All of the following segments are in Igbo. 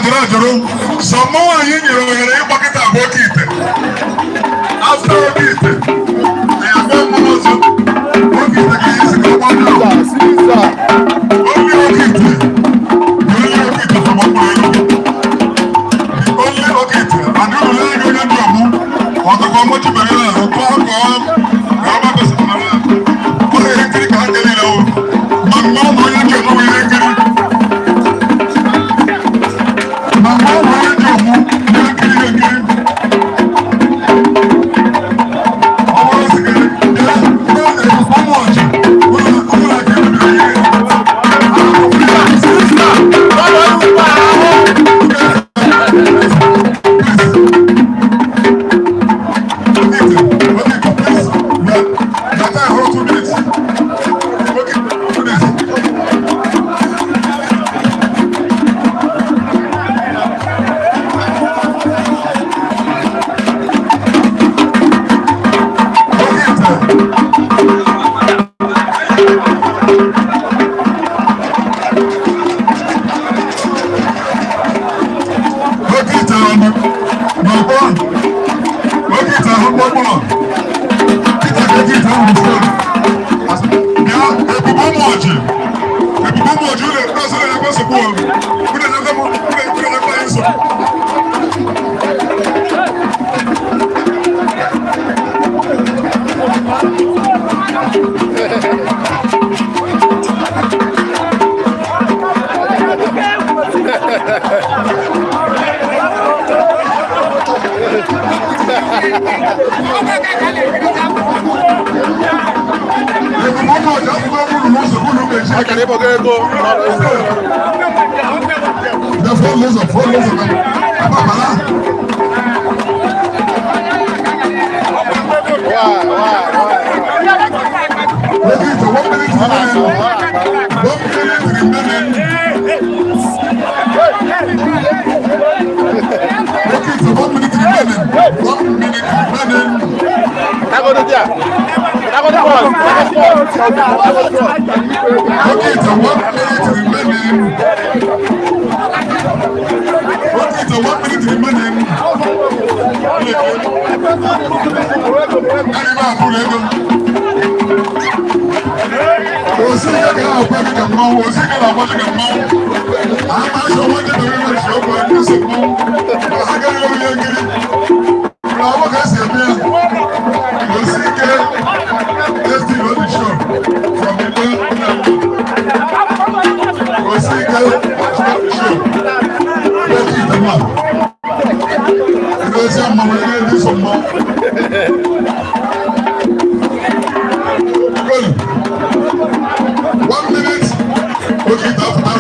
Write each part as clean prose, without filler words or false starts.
Ajụrụ ajụrụ sọ mmọnwụ anyị nyere ohere ịgbakịta bụ oke ite. After oke ite, anyị agba mmọnwụ ọzọ. Oke ite ka anyị si ka ọ gbaa now. Caesar. Only oke ite. The only oke ite from Okporo Enugu. The only oke ite. And unu lee anya, onye ndị ọmụ ọtụkọ mmochi mere ya ahụ kọọ ka ọ ka ọ gbakọsịrị mara ya. Ọ bụ ihe nkiri ka ha niile wụ. Ma mmọnwụ ma onye ndị ọmụ bụ ihe nkiri. Ma mmọnwụ ma onye ndị ọmụ, ihe nkiri, ihe nkiri. Ọ bụrụ sị gị bịa ụmụ ọchị ụlọ ụlọ aka emebiri ihe. Caesar. Baba Rupa. Okay, please. Your time, hold 2 minutes. Okay, 2 minutes. Okay, okay, n'ọgbọ. Okay, ahụ kpọkpọrọ. Peter ka ite ahụ sọ. Bịa, ebube ụmụ ọchị. Ebube ụmụ ọchị, ụlọ ekpe ọsọ na-ekwe nsogbu o. Ụlọ na-ekwe m, ụlọ na-ekwe anyị nsogbu. Ebube ụmụ ọchị, akwụkwọ ụlọ n'ụzọ ụlọ mechi. Akara ịkpọgo ego. The four laws of four laws of Ababala. Why? Okay, so 1 minute remaining. 1 minute remaining. Okay, so 1 minute remaining. 1 minute remaining. Tagodo there. Tagodo first. Tagodo first. Okay, so 1 minute remaining. Okay, so 1 minute remaining. Ẹni máa fún ego. Òsì kẹ̀kẹ́ àpẹ́ mi kà mọ́, òsì kẹ̀kẹ́ àpẹ́ mi kà mọ́. Àmà sọ wọ́n jẹ́ bẹ̀rẹ̀ náà ṣe ọkọ̀ ẹni sọ mọ́. Ọ̀sẹ̀ kẹ̀kẹ́ orí ẹ̀kiri. Ìràwọ̀ kẹsì ẹ̀mí ẹ̀. Òsì kẹ́ tasty on the show from Igbe. Òsì kẹ́ on the show. Lẹ́kì ìtẹ̀mà. Ilé iṣẹ́ mọ̀ wọ́n ilé ẹni sọ mọ́. Good. 1 minute. Okay, after.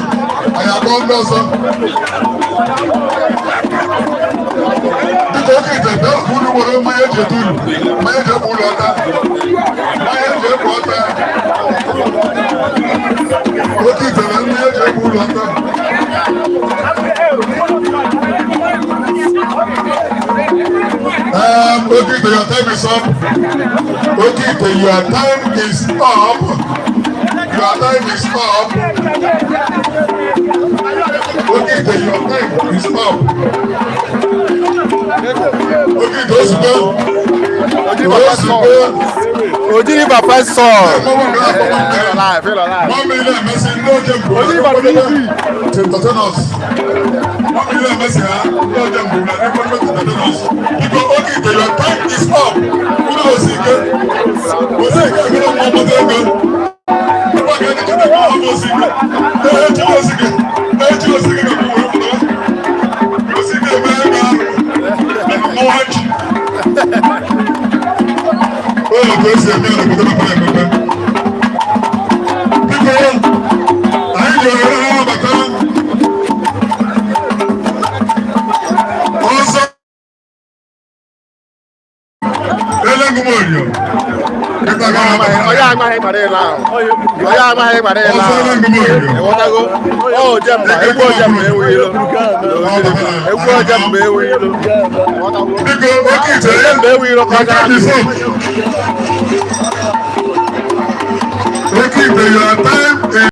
Àyàgbọ́ ń lọ sọ. Biko oke ite bịa unu nwere mmanya eji etu unu, mmanya eji ekpu ụlọ ọta, mmanya eji ekpu ọta. Oke ite na mmanya eji ekpu ụlọ ọta. Oke ite, your time is up. Oke ite, your time is up. Your time is up. Oke ite, your time is up. Oke ite, ozugbo. Ozugbo. Oji River first son. Feel alive, feel alive. 1 million Messi, no jump. Oji River TV. To entertain us. 1 million Messi, ha? No jump. To entertain us. Because okay, your time is up. Unu osike. Osike, unu ọmọdé ego. Nípa kí ẹni jẹ́ kí ọmọ osike. Eji osike. Eji osike ka kúwèé fún ọ. Osike ebe ego ahụ. Ẹnu mọ́ wájú. Ó yẹ kó esi eme n'obodo mepere emepe. Biko, anyị ji ohere ha nabata ọzọ Elengụmorio. Kịta ga anabata Onye amaghị gbara ịla ahụ. Onye amaghị gbara ịla ọzọ ahụ. Elengụmorio. Ịghọtago? Ọ ojemba, egwu ojemba ewu ilo. Egwu ojemba ewu ilo. Ịghọtago? Biko, oke ite Ojemba ewu ilo ka ọ gara. Your time is up. Oke ite, your time is